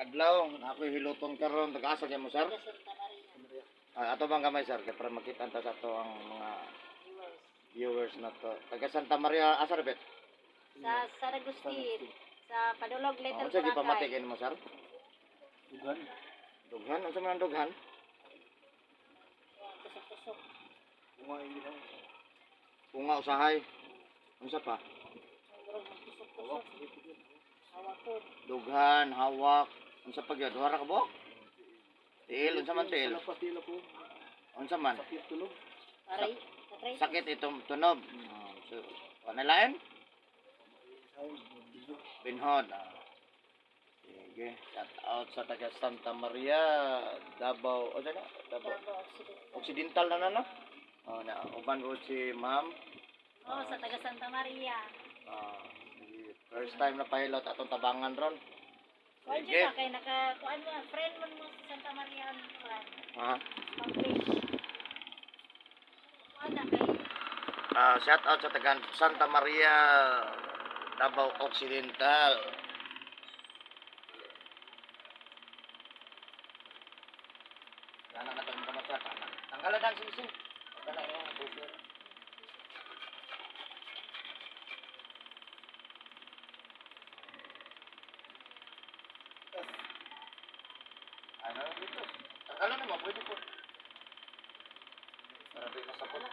adlaw. Na ako'y hiluton karon. Taga-asa mo, sir? Taga Santa Maria. Ah, ato bang gamay, sir, kay para makita ta sa ato ang mga Viewers. viewers na to. Taga Santa Maria, asa ra bet? Sa San Agustin. Sa Padulog, Oh, Little unsa gipamati Boracay. kay nimo, sir? Dughan. Dughan, unsa man ang dughan? Tusok-tusok. Bunga yung ginawa. Bunga usahay. Unsa pa? Murag magtusok-tusok. Hawak po. Dughan, hawak. Unsa pa gyud? Duha ra ka buok? Tiil, unsa man tiil? Pati po. Unsa man? Sakit tulog. Aray. Atray. Sakit itong tunob. Oh, so, wala lain? Binhod. Ah. Sige. Shout out sa taga Santa Maria, Davao. O, na? Davao. Davao Occidental. Occidental na na, no? Oh, na, uban ko si ma'am. Oh, sa taga Santa Maria. Ah, sige. First time na pahilot atong tabangan ron. Kuan Sige. siya kay naka kuan mo, friend mo mo sa Santa Maria ang kuan. Ha? Pag-page. Kuan na kay Ah, shout out sa taga Santa Maria, Davao Occidental. Ana ka tong kamasa. Tanggalan ang sisi. Tanggalan ang buso. Ano dito? Tanggalan na mo, pwede po. Para di masabot.